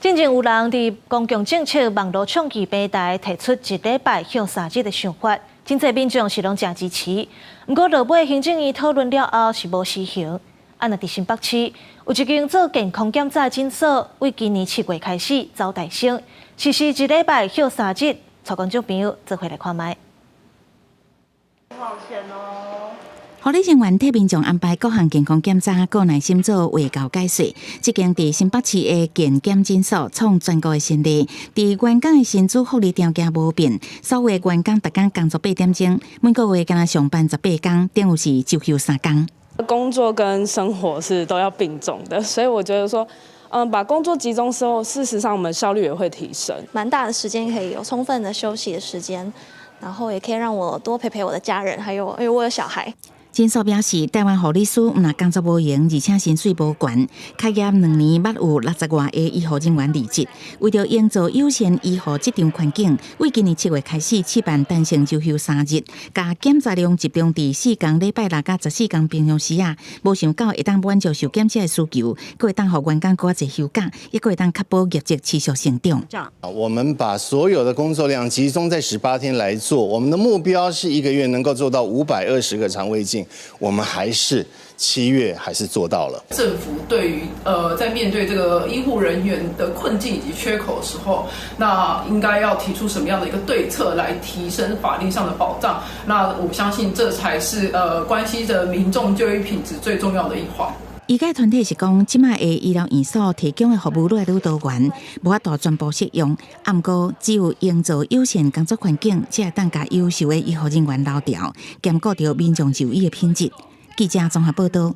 進前有人佇公共政策網路創意平台提出一禮拜休三日的想法，真濟民眾是攏誠支持。毋過落尾行政院討論了後是無實行。啊，若佇新北市有一間做健康檢查診所，對今年7月開始走台商，實施一禮拜休三日，帶觀眾朋友做伙來看覓。護理人員替民眾安排各項健康檢查，閣耐心做衛教解說。這間佇新北市的健檢診所創全國的先例，佇員工的薪資福利條件無變，所有員工逐工工作8點鐘，每個月干焦上班18工，等於是週休3工。工作跟生活是都要並重的，所以我覺得說，把工作集中之後，事實上我們效率也會提升。蠻大的時間可以有充分的休息的時間，然後也可以讓我多陪陪我的家人，還有因為我有小孩。診所表示，台灣護理師毋但工作無閒，而且薪水無懸。開業2年，捌有60外个醫護人員離職。為著營造友善醫護職場環境，對今年7月開始試辦彈性週休三日，共檢查量集中佇4工禮拜六佮14工平常時仔，無想到會當滿足受檢者的需求，閣會當予員工閣較濟休假，抑閣會當確保業績持續成長。我們把所有的工作量集中在18天來做，我們的目標是一個月能夠做到520個腸胃鏡。我們還是7月還是做到了。政府對於在面對這個醫護人員的困境以及缺口的時候，那應該要提出什麼樣的一個對策來提升法令上的保障？那我相信這才是關係著民眾就醫品質最重要的一環。醫界團體是講，這擺的醫療院所提供的服務愈來愈多元，無法度全部適用。毋過，只有營造友善工作環境，才會當共優秀的醫護人員留牢，兼顧著民眾就醫的品質。記者綜合報道。